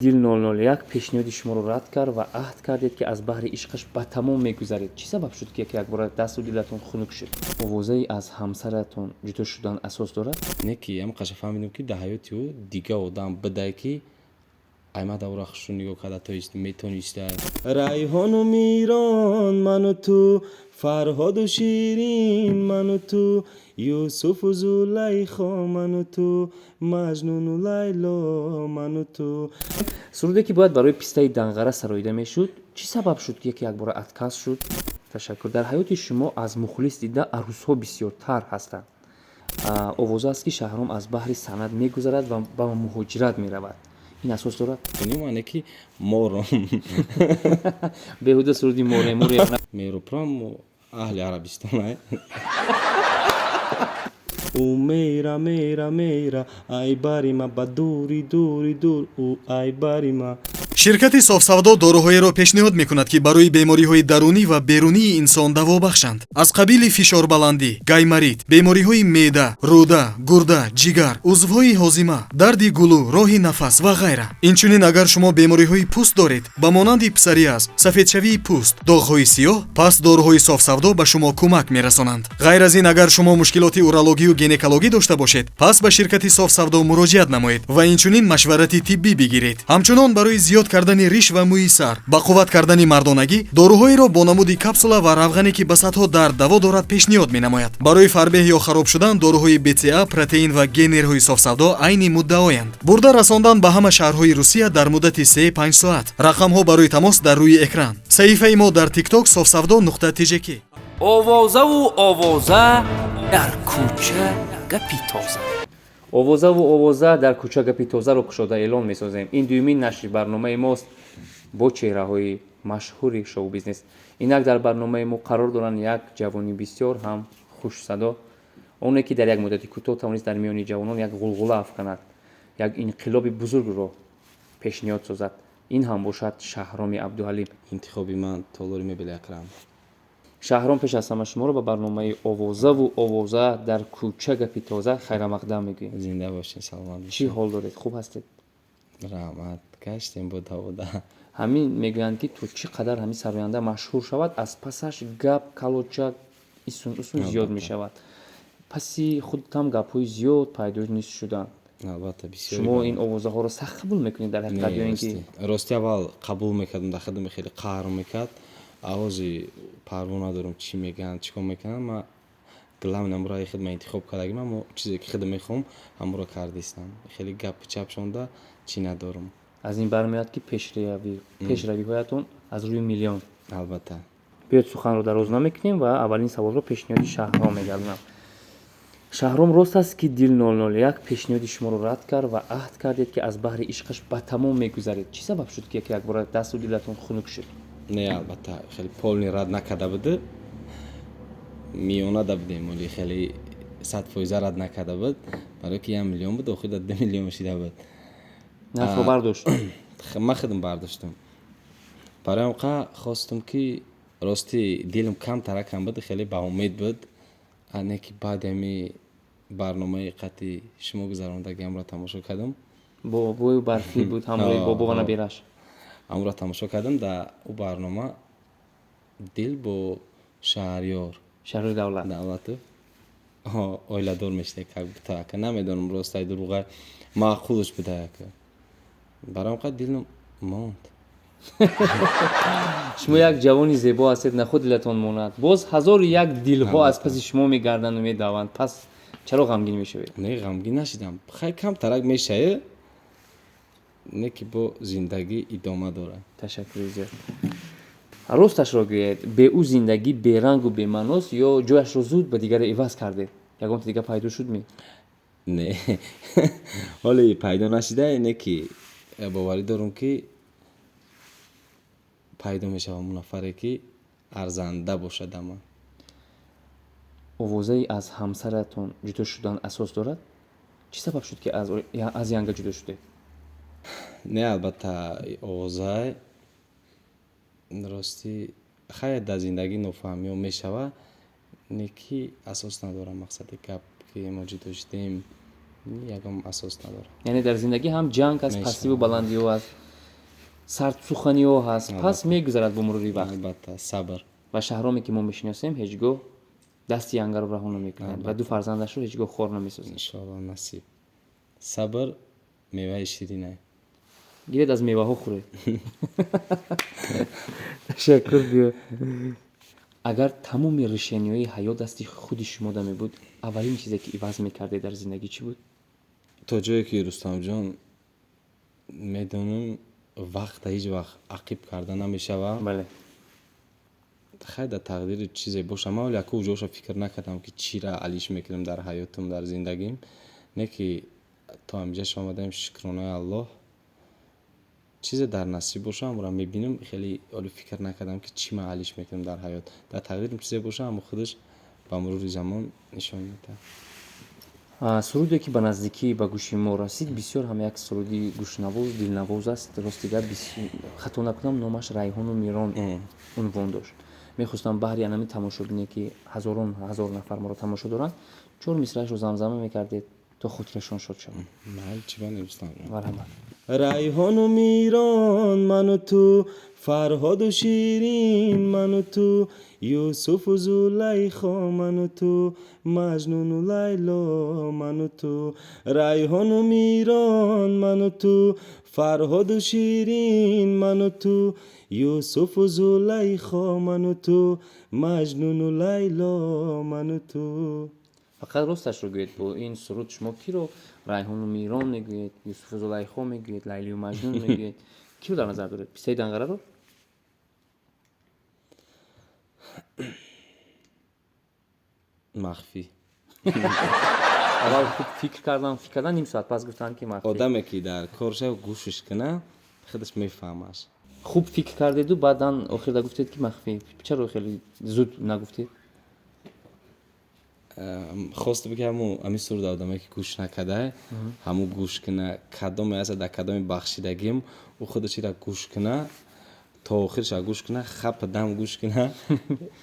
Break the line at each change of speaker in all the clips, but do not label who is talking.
Дил 001 пешниҳоди шуморо рад кард ва аҳд кардед, ки аз баҳри ишқаш ба тамом мегузаред. Чӣ сабаб шуд, ки якбора дасту дилатон хунук шуд? Овозаи аз ҳамсаратон ҷудо шудан асос дорад?
Не, ки ҳам қаша фаҳмидем, ки дар ҳаёти ӯ дига одам бидай, ки аймада ӯра хушу нигоҳ карда, то есть метониста. Райҳону Мирон ману ту, Фарҳоду Ширин ману ту, Юсуфу Зулайхо ману ту, Маҷнуну Лайло ману ту.
Суруде, ки бояд барои пистаи Данғара сароида мешуд, чӣ сабаб шуд, ки яке якбора отказ шуд? Ташаккур. Дар ҳаёти шумо аз мухлис дида арӯсҳо бисёртар ҳастанд. Овоза аст, ки Шаҳром аз баҳри санъат мегузарад ва ба муҳоҷират меравад. Ин асос дорад?
Ини маъне ки мором.
Беҳуда суруди мореморе.
Меропрам аҳли Арабистон ай. Ӯ мера, мера, мера, ай бари ма ба дури, дури, дур, ӯ ай бари ма.
Ширкати Софсавдо доруҳоеро пешниҳод мекунад, ки барои бемориҳои дарунӣ ва берунии инсон даво бахшанд, аз қабили фишорбаландӣ, гайморит, бемориҳои меъда, рӯда, гурда, ҷигар, узвҳои ҳозима, дарди гулӯ, роҳи нафас ва ғайра. Инчунин, агар шумо бемориҳои пӯст доред, ба монанди псориаз, сафедшавии пӯст, доғҳои сиёҳ, пас доруҳои Софсавдо ба шумо кӯмак мерасонанд. Ғайр аз ин, агар шумо мушкилоти урологию гинекологӣ дошта бошед, пас ба ширкати Софсавдо муроҷиат намоед ва инчунин машварати тиббӣ бигиред. Ҳамчунон, барои зиёд кардани риш ва мӯи сар, ба қувват кардани мардонагӣ доруҳоеро бо намуди капсула ва равғане, ки ба садҳо дард даво дорад, пешниҳод менамояд. Барои фарбеҳ ё хароб шудан доруҳои БЦА, протеин ва генерҳои Софсавдо айни муддаоянд. Бурда расондан ба ҳама шаҳрҳои Русия дар муддати 3-5 соат. Рақамҳо барои тамос дар рӯи экран. Саҳифаи мо дар ТикТок софсавдо.тжк.
Овозаву овоза дар кӯча гапи тоза.
Овозаву овоза дар кӯча гапи тозаро кушода эълон месозем. Ин дуюмин нашри барномаи мост бо чеҳраҳои машҳури шоу-бизнес. Инак дар барномаи мо қарор доранд як ҷавони бисёр ҳам хушсадо, оне ки дар як муддати кӯтоҳ тавонист дар миёни ҷавонон як ғулғула афканад, як инқилоби бузургро пешниҳод созад. Ин ҳам бошад Шаҳроми Абдуҳалим.
Интихоби ман толори мебели Акрам.
Шаҳром, пеш аз ҳама шуморо ба барномаи Овозаву овоза дар кӯча гапи тоза хайрамақдам мегӯем.
Зинда бошед, саломат.
Чӣ ҳол доред? Хуб ҳастед?
Раҳмат, гаштем бо давода.
Ҳамин мегӯянд, ки то чӣ қадар ҳамин сароянда машҳур шавад, аз пасаш гап, калочак, исун усун зиёд мешавад. Паси худтам гапҳои зиёд пайдо низ шуданд.
Албатта, бисёр.
Шумо ин овозаҳоро сахт қабул мекунед дар ҳақиқат ё ин ки?
Рости, аввал қабул мекардам, дар худам хеле қаҳр мекард. Овози парво надорам, чӣ мегӯянд, чӣ кор мекунанд. Ма главное ҳамроҳи худ ма интихоб кардагим, аммо чизе ки худам мехоҳам, ҳамонро кардистам. Хеле гапи чап шонда чӣ надорам.
Аз ин бармеояд, ки пешравиҳоятон аз рӯи миллион.
Албатта.
Биёед, суханро дароз намекунем ва аввалин саволро пешниҳоди Шаҳром мегардонам. Шаҳром, рост аст, ки Дил 001 пешниҳоди шуморо рад кард ва аҳд кардед, ки аз баҳри ишқаш ба тамом мегузаред? Чӣ сабаб шуд, ки яке якбора дасту дилатон хунук шуд?
Не, албатта, хеле полный рад накарда буд, миёнада будем, оли хеле 100% рад накарда буд, барое ки 1 миллион буд, охир 2 миллион шида буд.
Нархро бардошт.
Ман худам бардоштам. Барои он қа хостум, ки рости дилам камтаракам буд, хеле баумед буд, не ки баъди ҳами барномаи қатъи шумо гузарондагиамро тамошо кардам.
Бобои барфӣ буд, ҳамроҳи бобо ва набираш.
Ҳамонро тамошо кардам. Дар ӯ барнома Дил бо Шаҳриёр.
Шаҳриёри Давлат.
Давлатов оиладор мешуда, как будто, ака, намедонам, ростай, дурӯғай, маъқулш буда, ака. Барои он қадр дилам монд.
Шумо як ҷавони зебо ҳастед, нахуд дилатон монад. Боз ҳазору як дилҳо аз паси шумо мегарданду медаванд, пас чаро ғамгин мешавед?
Не, ғамгин нашидам. Хай, камтарак мешаве, не ки бо зиндагӣ идома дорад.
Ташаккури зиёд. Росташро гӯед, бе ӯ зиндагӣ берангу бемаъност ё ҷояшро зуд ба дигаре иваз кардед? Ягонта дига пайдо шуд ми?
Не, ҳоле пайдо нашида, не ки боварӣ дорам, ки пайдо мешавам он нафаре, ки арзанда бошад ама.
Овозаи аз ҳамсаратон ҷудо шудан асос дорад? Чӣ сабаб шуд, ки аз янга ҷудо шудед?
Не, албатта, овозаи ростӣ, хайр, дар зиндагӣ нофаҳмиҳо мешавад, не ки асос надорад. Мақсади гап, ки мо ҷудо шудем, ягон асос надорад.
Яъне дар зиндагӣ ҳам ҷанг аст, пастиву баландиҳо аст. Сардсуханиҳо ҳаст, пас мегузарад бо мурури вақт.
Албатта, сабр.
Ва Шаҳроме, ки мо мешиносем, ҳеҷ гоҳ дасти янгаро раҳо намекунад ва ду фарзандашро ҳеҷ гоҳ хор намесозад.
Иншоалло, насиб. Сабр меваи ширинай.
Гиред, аз меваҳо хӯред. Ташаккур. Биё, агар тамоми решения ҳои ҳаёт дасти худи шумо да мебуд, аввалин чизе, ки иваз мекардед дар зиндагӣ, чӣ буд?
То ҷое ки, Рустамҷон, медонам, вақта ҳеҷ вақт ақиб карда намешавад. Хай, дар тақдири чизе боша. Ман ҳоле яку ҷоша фикр накардам, ки чира алиш мекунам дар ҳаётам, дар зиндагим. Не ки то ҳамиҷаш омадаем, шукронаи Аллоҳ. Чизе дар насиб боша, ҳамонро мебинам. Хеле ҳоле фикр накардам, ки чӣ ман алиш мекунам дар ҳаёт. Дар тақдирим чизе боша, ҳамо худаш ба мурури замон нишон медиҳад.
Суруде, ки ба наздикӣ ба гӯши мо расид, бисёр ҳам як суруди гӯшнавоз, дилнавоз аст. Рости гап, хато накунам, номаш «Райҳону Мирон» унвон дошт. Мехостам баҳри анами тамошобине, ки ҳазорон ҳазор нафар моро тамошо доранд, чор мисраашро замзама мекардед, то хотирашон шод шавад.
Майли, чӣ ба Рустам.
Марҳамат.
Райҳону Мирон ману ту, Фарҳоду Ширин ману ту, Юсуфу Зулайхо ману ту, Маҷнуну Лайло ману ту. Райҳону Мирон ману ту, Фарҳоду Ширин ману ту, Юсуфу Зулайхо ману ту, Маҷнуну Лайло ману ту.
Фақат росташро гӯед, бо ин суруд шумо киро Райҳону Мирон мегӯед, Юсуфу Зулайхо мегӯед, Лайлию Маҷнун мегӯед? Киро дар назар доред? Пистаи данғараро?
Махфӣ.
Аввал хуб фикр кардам, фикр кардан, ним соат пас гуфтанд, ки махфӣ.
Одаме, ки дар кор шав, гӯшиш куна, худаш мефаҳмаш.
Хуб фикр кардеду баъдан охирда гуфтед, ки махфӣ. Чаро хеле зуд нагуфтед?
Хостам, ки ҳамун ҳамин суруд одаме, ки гӯш накарда, ҳамун гӯш куна. Кадоме аста, дар кадоме бахшидагим, ӯ худаш ира гӯш куна, то охирша гӯш куна, хапа дам гӯш куна,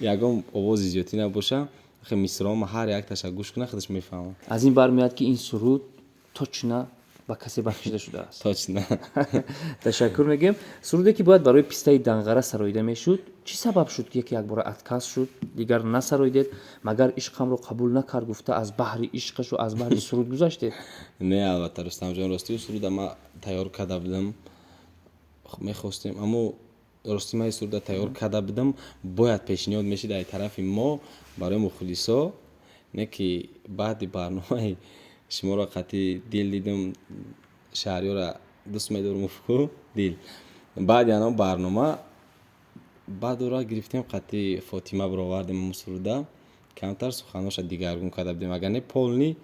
ягон овози зиёдтӣ набоша, мисрома ҳар якташа гӯш куна, худаш мефаҳмад.
Аз ин бармеояд, ки ин суруд точно ба касе бахшида шудааст.
Точно.
Ташаккур мегӯем. Суруде, ки бояд барои пистаи данғара сароида мешуд, чӣ сабаб шуд, ки яке якбора отказ шуд, дигар насароидед? Магар ишқамро қабул накард гуфта, аз баҳри ишқашу аз баҳри суруд гузаштед?
Не, албатта, Рустамҷон, рости суруда ма тайёр карда будам, мехостем, аммо рости ма суруда тайёр карда будам, бояд пешниҳод мешид ай тарафи мо барои мухлисо. Не ки баъди барномаи шуморо қатъи дил дидам, Шаҳриёра дӯст медорам, уфку дил, баъди ано барнома баъд ӯро гирифтем, қатъи Фотима бировардем. Суруда камтар суханоша дигаргун карда будем, агар не, полный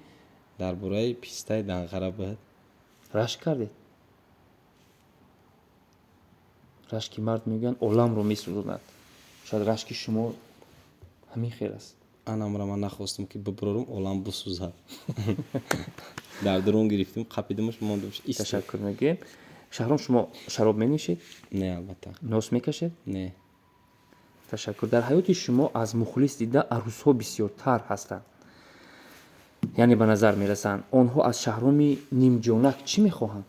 дар бораи пистаи данғара буд.
Рашк кардед? Рашки мард, мегӯянд, оламро месӯзонад. Шояд рашки шумо ҳамин хел аст.
Анамра ман нахостам, ки бибурорум, олам бисӯзад. Дар дурун гирифтем, қапидимаш, мондимш.
Ташаккур мегӯем. Шаҳром, шумо шароб менӯшед?
Не, албатта.
Нос мекашед?
Не.
Ташаккур. Дар ҳаёти шумо аз мухлис дида арӯсҳо бисёртар ҳастанд, яъне ба назар мерасанд. Онҳо аз Шаҳроми нимҷонак чӣ мехоҳанд?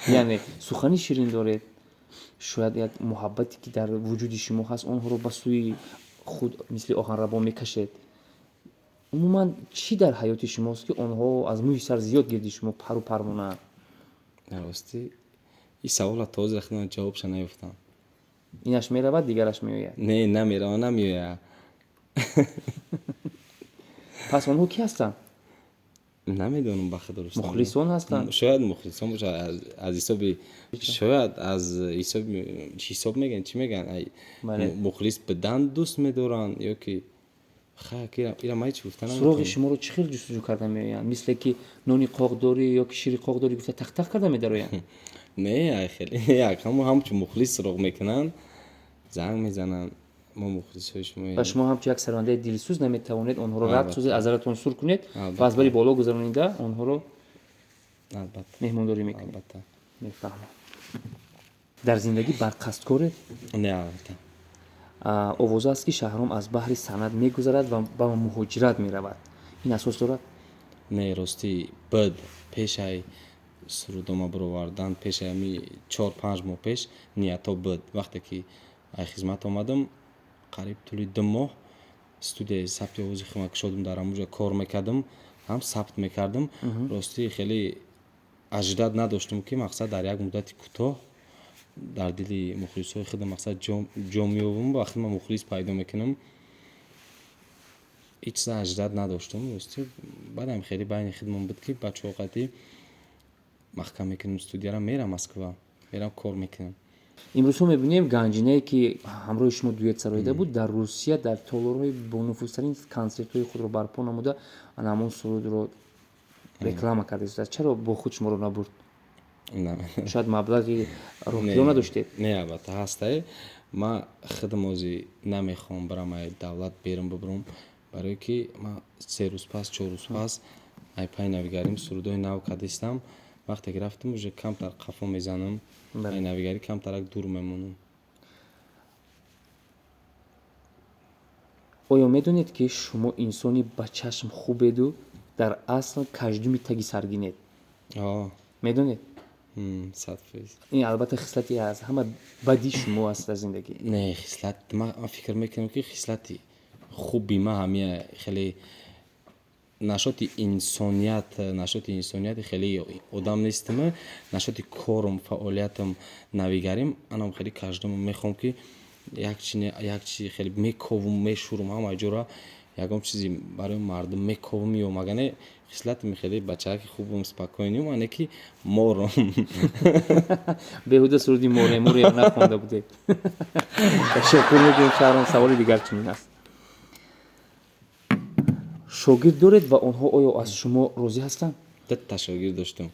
Яъне сухани ширин доред, шояд як муҳаббате, ки дар вуҷуди шумо ҳаст, онҳоро ба сӯи худ мисли оҳанрабо мекашед. Умуман, чӣ дар ҳаёти шумост, ки онҳо аз мӯи сар зиёд гирди шумо пару пармонанд?
Рости, ин савола то ҳозир худам ҷавобша наёфтам.
Инаш меравад, дигараш меояд.
Не, намерава, намеояд.
Пас онҳо кӣ ҳастанд?
Намедонам, ба худ, Рустам.
Мухлисон ҳастанд?
Шояд мухлисон бошад, аз ҳисоби, шояд аз ҳисоби чӣ ҳисоб мегӯянд, чӣ мегӯянд, мухлис бидан дӯст медоранд ё ки ира ман ҳеч гуфта.
Суроғи шуморо чӣ хел ҷустуҷӯ карда меоянд? Мисле ки нони қоғдорӣ ё ки шири қоғдорӣ гуфта, тақтақ карда медароянд?
Не, хеле ҳамун ҳамчун мухлис суроғ мекунанд, занг мезананд: мо мухлисҳои шумо.
Ва шумо ҳамчун як сарояндаи дилсӯз наметавонед онҳоро рад созед, аз заратон сур кунед ва аз бари боло гузаронида онҳоро меҳмондорӣ мекунед. Мефаҳмам. Дар зиндагӣ барқасдкоред?
Не, албатта.
Овоза аст, ки Шаҳром аз баҳри санъат мегузарад ва ба муҳоҷират меравад. Ин асос дорад?
Не, ростӣ, буд пешай. Сурудома бировардан пеши ҳами 4-5 моҳ пеш ниятҳо буд. Вақте ки ай хизмат омадам, қариб тӯли 2 моҳ студияи сабти овози хидмат кушодам, дар ҳамонҷо кор мекардам, ҳам сабт мекардам. Ростӣ, хеле ожидать надоштам, ки мақсад дар як муддати кӯтоҳ дар дили мухлисҳои худам мақсад ҷо меёбам ва худам мухлис пайдо мекунам. Ҳеҷ чиза ожидать надоштам, ростӣ. Баъдам хеле байни худмон буд, ки бачаҳо қатӣ маҳкам мекунем студияро, мерам Москва, мерам, кор мекунам.
Имрӯзҳо мебинем, ганҷинае, ки ҳамроҳи шумо дуэт сароида буд, дар Русия дар толорҳои бонуфузтарин консертҳои худро барпо намуда, ана ҳамон сурудро реклама карда истодааст. Чаро бо худ шуморо набурд? Шояд маблағи роҳкиро надоштед?
Не, албатта, ҳастае. Ман худам ози намехоҳам барам, ай давлат берун бибурам, барое ки ман 3 рӯз пас, 4 рӯз пас ай пай навигарим сурудҳои нав кардистам. Вақте ки рафтам, уже камтар қафо мезанам, ай навигарӣ камтарак дур мемонам.
Оё медонед, ки шумо инсони ба чашм хубеду дар асл каждуми таги саргинед? Медонед?
100%.
Ин албатта хислати аз ҳама бади шумо аст дар зиндагӣ.
Не, хислат, ман фикр мекунам, ки хислати хуби ма ҳамия хеле нашоти инсоният, нашоти инсонияти хеле одам нестам. Нашоти корум, фаъолиятам, навигарим, анам хеле каждум мехоҳам, ки як чи хеле мековум, мешурум, ҳама ҷора ягон чизи барои мардум мековум ё магане. Хислатим хеле бачааки хубум, спокойный м, ане ки мором.
Беҳуда суруди моремуре нахонда будед. Ташаккур мекунем, Шаҳром. Саволи дигар чунин аст: шогирд доред ва онҳо оё аз шумо розӣ ҳастанд?
Дата шогирд доштам.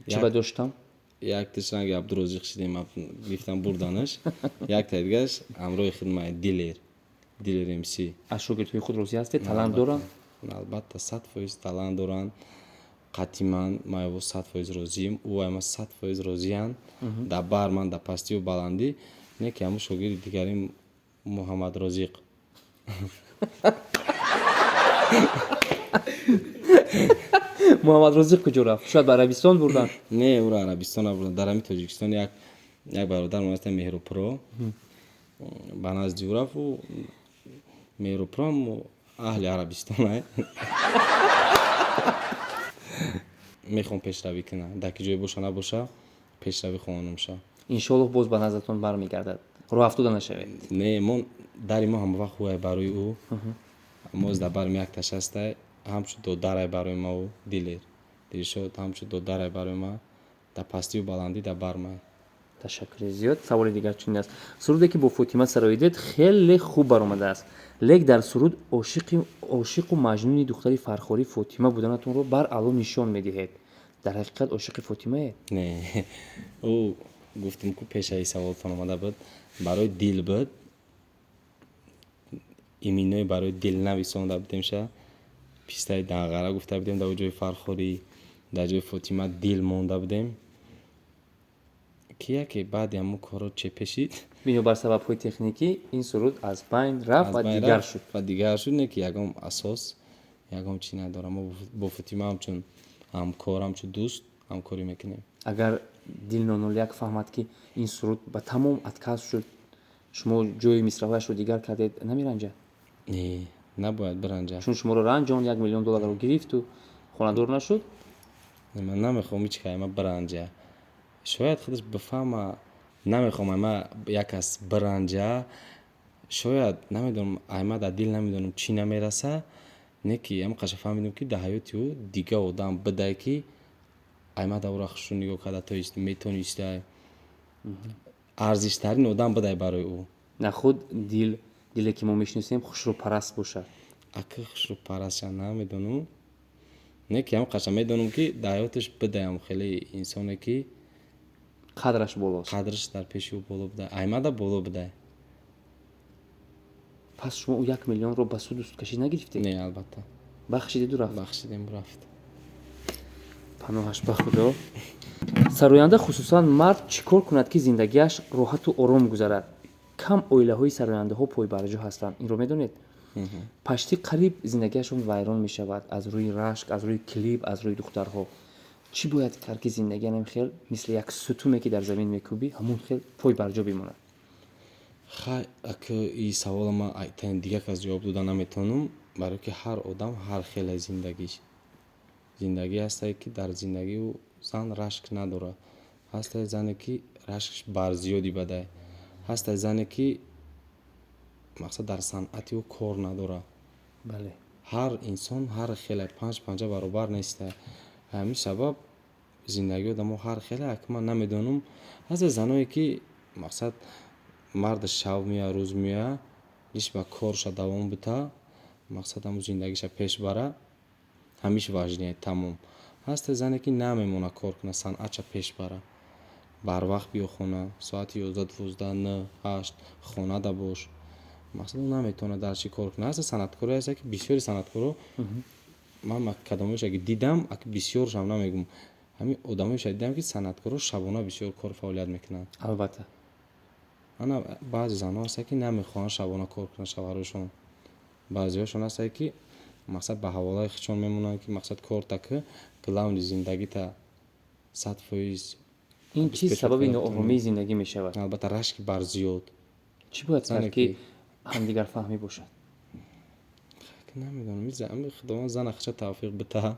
Чӣ ба доштам?
Якташ ранги Абдурозиқ шидем, гирифтам, бурданаш. Якта дигараш ҳамроҳи хидмат, Дилер, Дилер МС.
Аз шогирдҳои худ розӣ ҳастед? Талант доранд?
Албатта, 100% талант доранд. Қатъиман ман ӯ 100% розием, ӯ ай ма 100% розиянд, дар бар ман, дар пастию баландӣ. Не ки ҳамун шогирди дигарим, Муҳаммадрозиқ.
Муҳаммадрозиқ куҷо рафт? Шояд ба Арабистон бурданд?
Не, ӯро Арабистон набурданд. Дар ҳамин Тоҷикистон як бародар мо ҳастем, Меҳрупро, ба назди ӯ рафт. Ӯ Меҳрупро аҳли Арабистон ай, мехоҳам пешравӣ кунам, дар ки ҷое боша набоша, пешравӣ хоҳонам ша.
Иншоаллоҳ, боз ба наздатон бармегардад, роҳафтода нашавед.
Не, мо дари мо ҳамавақт ҳувай барои ӯ. Мо дар барм якташ ҳастай, ҳамчун додарай барои ма. Ӯ Дилер, Дилшод, ҳамчун додарай барои ма, дар пастию баландӣ дар бармай.
Ташаккури зиёд. Саволи дигар чунин аст: суруде, ки бо Фотима сароидед, хеле хуб баромадааст, лек дар суруд ошиқу маҷнуни духтари фархорӣ Фотима буданатонро баръало нишон медиҳед. Дар ҳақиқат ошиқи Фотимае?
Не, ӯ гуфтам ку, пешаи саволтон омада буд, барои дил буд, иминои барои дил нависонда будем ша, пистаи данғара гуфта будем, дар ҷои фархорӣ, дар ҷои Фотима дил монда будем, ки яке баъди ҳамун корро чепешид.
Бинобар сабабҳои техникӣ ин суруд аз байн рафт ва дигар шуд.
Ва дигар шуд. Не ки ягон асос, ягон чӣ надорам. Мо бо Фотима ҳамчун ҳамкор, ҳамчун дӯст ҳамкорӣ мекунем.
Агар Дил 001 фаҳмад, ки ин суруд ба тамом отказ шуд, шумо ҷои мисраҳояшро дигар кардед, намеранҷад?
Не, набояд биранҷад.
Чун шуморо ранҷонд, 1 миллион долларро гирифту хонадор нашуд.
Ман намехоҳам ҳеҷ кайма биранҷа. Шояд худаш бифаҳма. Намехоҳам айма як кас биранҷа. Шояд, намедонам, айма дар дил намедонам чӣ намераса. Не ки ҳам қаша фаҳмидам, ки дар ҳаёти ӯ дига одам бидай, ки айма да ӯра хушрӯ нигоҳ карда то метонистай, арзиштарин одам бидай барои ӯ.
На худ дил, диле, ки мо мешиносем, хушрӯпараст бошад.
Ака, хушрӯпарастша намедонам. Не ки ҳам қаша медонам, ки дар ҳаёташ бидаям хеле инсоне, ки
қадраш болост.
Қадраш дар пеши ӯ боло бидай, аймада боло бидай.
Пас шумо ӯ 1 миллионро ба суду судкашӣ нагирифтед?
Не, албатта.
Бахшидеду рафт?
Бахшидем, рафт.
Паноҳаш ба Худо. Сароянда, хусусан мард, чӣ кор кунад, ки зиндагиаш роҳату ором гузарад? Кам оилаҳои сарояндаҳо пойбарҷо ҳастанд, инро медонед? Пашти қариб зиндагиашон вайрон мешавад аз рӯи рашк, аз рӯи клип, аз рӯи духтарҳо. Чӣ бояд кард, ки зиндагӣ анам хел, мисли як сутуне, ки дар замин мекӯбӣ, ҳамун хел пой барҷо бимонад?
Хай, ака, и савола ман айтани дигар кас ҷавоб дода наметавонам, барое ки ҳар одам ҳар хеле зиндагиш. Зиндагӣ ҳастае, ки дар зиндагиу зан рашк надорад, ҳастае зане, ки рашкш барзиёди бадай, ҳастае зане, ки мақсад дар санъати ӯ кор надорад. Ҳар инсон ҳар хеле, панҷ панҷа баробар неста. Ҳамин сабаб зиндагии одамо ҳар хеле, ака, ман намедонам. Ҳастае заное, ки мақсад мард шав меояд, рӯз меояд, иш ба корша давом бита, мақсад ҳамун зиндагиша пеш бара, ҳамиш важнее, тамом. Ҳастае зане, ки намемонад кор кунад, санъатша пеш бара, барвақт биё хона, соати 11, 12, 9, 8 хонада бош. Мақсад ӯ наметавонад дар чӣ кор кунад. Ҳаста санъаткоре ҳаста, ки бисёри санъаткоро ман кадомоша ки дидам, ака, бисёршам намегум, ҳамин одамоеша дидам, ки санъаткоро шабона бисёр кор фаъолият мекунанд. Ана баъзе занҳо ҳастанд, ки намехоҳанд шабона кор кунанд шавҳарошон. Баъзеҳошон ҳастанд, ки мақсад ба ҳаволаи худшон мемонанд, ки мақсад корта ки главный зиндагита 100%.
Ин чиз сабаби нооромии зиндагӣ мешавад.
Албатта, рашки барзиёд.
Чӣ бояд кард, ки ҳамдигарфаҳмӣ бошад?
Намедонам, Худованд зана худша тавфиқ бита.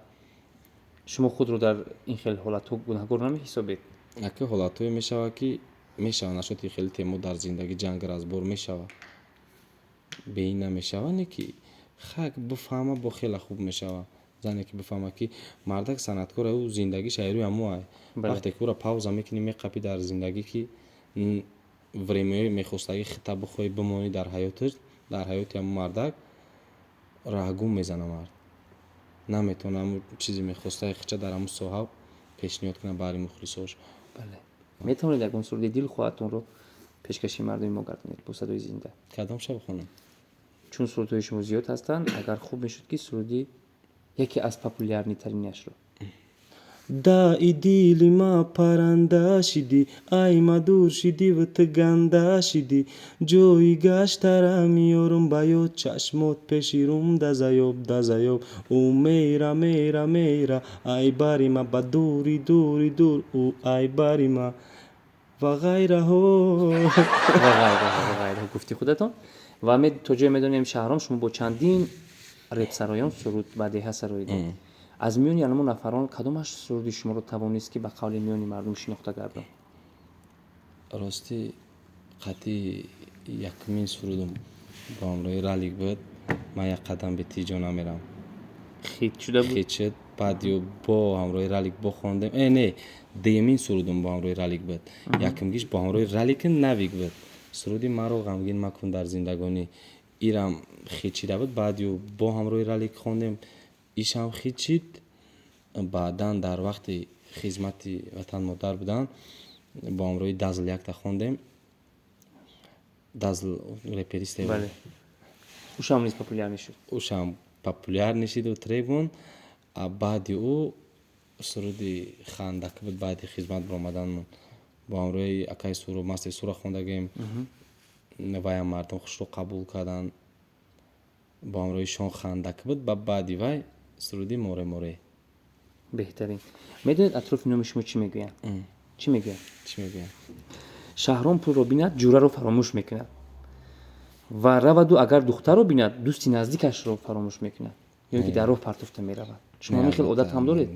Шумо худро дар ин хел ҳолатҳо гунаҳгор намеҳисобед?
Ака, ҳолатҳое мешавад, ки мешавад нашоти хеле темо дар зиндагӣ, ҷанг, разбор мешавад, бе ин намешавад. Не ки хак бифаҳма, бо хеле хуб мешавад. Зане ки бифаҳма, ки мардак санъаткор, ӯ зиндагиш айрӯи ҳамоай. Вақте ки ӯра пауза мекунӣ, меқапӣ дар зиндагӣ, ки времяи мехостагӣ хита бихоҳӣ бимонӣ дар ҳаёташ, дар ҳаёти ҳамон мардак раҳгум мезана. Мард наметавона ҳамон чизи мехостаи хича дар ҳамон соҳа пешниҳод кунад баҳри мухлисош.
Бале, метавонед ягон суруди дилхоҳатонро пешкаши мардуми мо гардонед бо садои зинда?
Кадом шаб хонам?
Чун сурудҳои шумо зиёд ҳастанд, агар хуб мешуд, ки суруди яке аз популярнитаринашро.
Даи дили ма паранда шидӣ, ай ма дур шидиву ту ганда шидӣ, ҷои гаштара меёрум ба ёд, чашмот пеши рум дазаёб, дазаёб. Ӯ мера, мера, мера, ай бари ма ба дури, дури, дур, ӯ ай бари ма ва ғайраҳо.
Ва ғайраҳо, ва ғайраҳо, гуфти худатон. Ва то ҷое медонем, Шаҳром, шумо бо чандин репсароён суруд ба деҳа сароидед. Аз миёни анамон нафарон кадомаш суруди шуморо тавонист, ки ба қавли миёни мардум шинохта гардон?
Ростӣ, қатъи якумин сурудум бо ҳамроҳи Ралик буд, «Ман як қадам бе ти ҷо намерам».
Хит шуда буд.
Хит шуд. Баъд ё бо ҳамроҳи Ралик бохондем, не, дуюмин сурудум бо ҳамроҳи Ралик буд. Якумгиш бо ҳамроҳи Ралики Навик буд, суруди «Маро ғамгин макун дар зиндагонӣ», ирам хит шида буд. Баъд ё бо ҳамроҳи Ралик хондем, ишам хит шид. Баъдан дар вақти хизмати ватан модар будан бо ҳамроҳи Дазл якта хондем. Дазл реперисте.
Бале, ушам низ популярный шуд.
Ушам популярный шиду требун. Баъди ӯ суруди «Хандак» буд, баъди хизмат баромаданмон бо ҳамроҳи акаи Суро, Масти Сура хондагем, ваям мардум хушро қабул карданд. Бо ҳамроҳи шон «Хандак» буд. Ба баъди вай суруди «Море, море».
Беҳтарин. Медонед, атрофи номи шумо чӣ мегӯянд? Чӣ мегӯянд?
Чӣ мегӯянд?
Шаҳром пулро бинад, ҷураро фаромӯш мекунад ва раваду агар духтарро бинад, дӯсти наздикашро фаромӯш мекунад ё ки дар роҳ партофта меравад. Шумо ҳамин хел одат ҳам доред?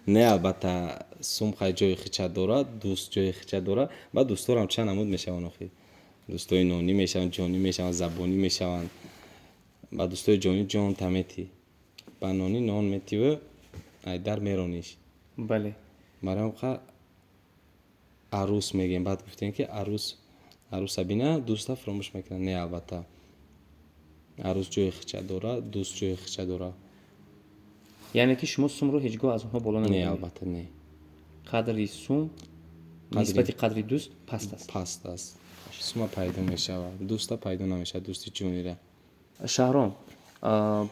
Не, албатта, сумқай ҷои хича дорад, дӯст ҷои хича дорад. Баъд дӯсторам чанд намуд мешаванд охир: дӯстои нонӣ мешаванд, ҷонӣ мешаванд, забонӣ мешаванд. Ба дӯстои ҷонӣ ҷон таметӣ, ба нонӣ нон метиву айдар мерониш. Барои ҳамқа арӯс мегӯем. Баъд гуфтем, ки арӯс арӯса бина, дӯста фаромӯш мекунад. Не, албатта, арӯс ҷои хича дорад, дӯст ҷои хича дорад.
Яъне ки шумо сумро ҳеҷ гоҳ аз онҳо боло
не
намебаред?
Албатта, не.
Қадри сум нисбати қадри дӯст паст аст.
Паст аст. Сума пайдо мешавад, дӯста пайдо намешавад, дӯсти ҷонира.
Шаҳром,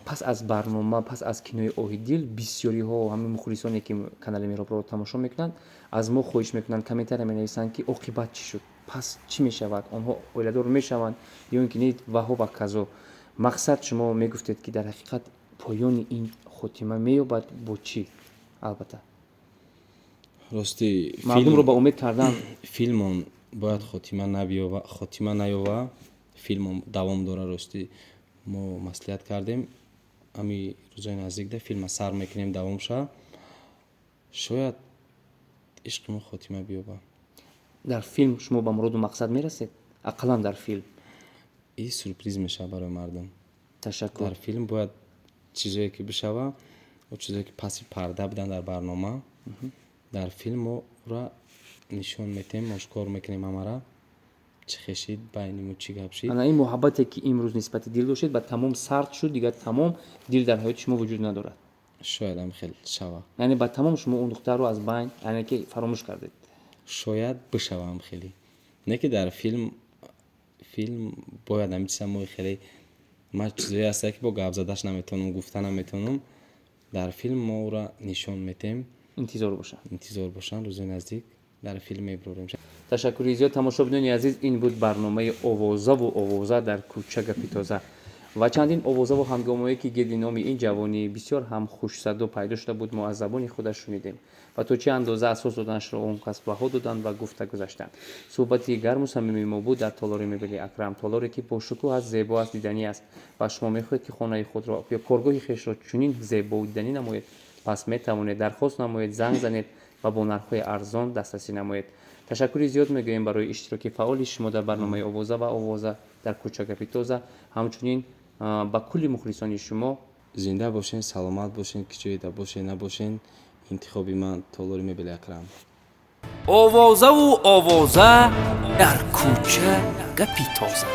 пас аз барнома, пас аз кинои «Оҳи дил», бисёриҳо, ҳамин мухлисоне, ки канали Меҳробро тамошо мекунанд, аз мо хоҳиш мекунанд, комментария менависанд, ки оқибат чӣ шуд, пас чӣ мешавад, онҳо оиладор мешаванд ё ин ки не, ваҳо ва казо. Мақсад, шумо мегуфтед, ки дар ҳақиқат поёни ин хотима меёбад бо чӣ, албатта?
Рости,
мардумро ба умед кардан.
Филмон бояд хотима набиёва, хотима наёва, филмон давом дора. Ростӣ, мо маслиҳат кардем, ҳами рӯзои наздикда филма сар мекунем, давом шава. Шояд ишқи мо хотима биёба.
Дар филм шумо ба муроду мақсад мерасед, ақаллан дар филм?
И сюрприз мешавад барои мардум.
Ташаккур.
Дар филм бояд чизое ки бишава, чизое ки паси парда буданд дар барнома, дар филм мо ӯра нишон метем, ошкор мекунем ҳамара, чӣ хешид байни мо, чӣ гап шид.
Ана ин муҳаббате, ки имрӯз нисбати дил доштед, ба тамом сард шуд, дигар тамом дил дар ҳаёти шумо вуҷуд надорад?
Шояд ҳам хел шава.
Яъне ба тамом шумо он духтарро аз байн, яъне ки фаромӯш кардед?
Шояд бишава ҳам хеле, не ки дар филм бояд ҳамин чиза мо хеле, ман чизое ҳаста, ки бо гап задаш наметавонам, гуфта наметавонам. Дар филм мо ӯра нишон метем.
Интизор бошанд.
Интизор бошанд, рӯзои наздик дар филм мебурорем.
Ташаккури зиёд, тамошобинони азиз. Ин буд барномаи «Овозаву овоза дар кӯча гапи тоза» ва чандин овозаву ҳангомое, ки гирди номи ин ҷавони бисёр ҳам хушсадо пайдо шуда буд, мо аз забони худаш шунидем ва то чӣ андоза асос доданашро он кас баҳо доданд ва гуфта гузаштанд. Суҳбати гарму самимии мо буд дар толори мебели «Акрам», толоре ки бошукӯҳ аст, зебо аст, диданӣ аст. Ва шумо мехоҳед, ки хонаи худро ё коргоҳи хешро чунин зебову диданӣ намоед, пас метавонед дархост намоед, занг занед ва бо нархҳои арзон дастрасӣ намоед. Ташаккури зиёд мегӯем барои иштироки фаъоли шумо дар барномаи «Овоза ва овоза дар кӯча гапи тоза», ҳамчунин ба кулли мухлисони шумо.
Зинда бошен, саломат бошен, ки ҷоеда бошен, набошен, интихоби ман толори мебели «Акрам».
Овозаву овоза дар кӯча гапи тоза.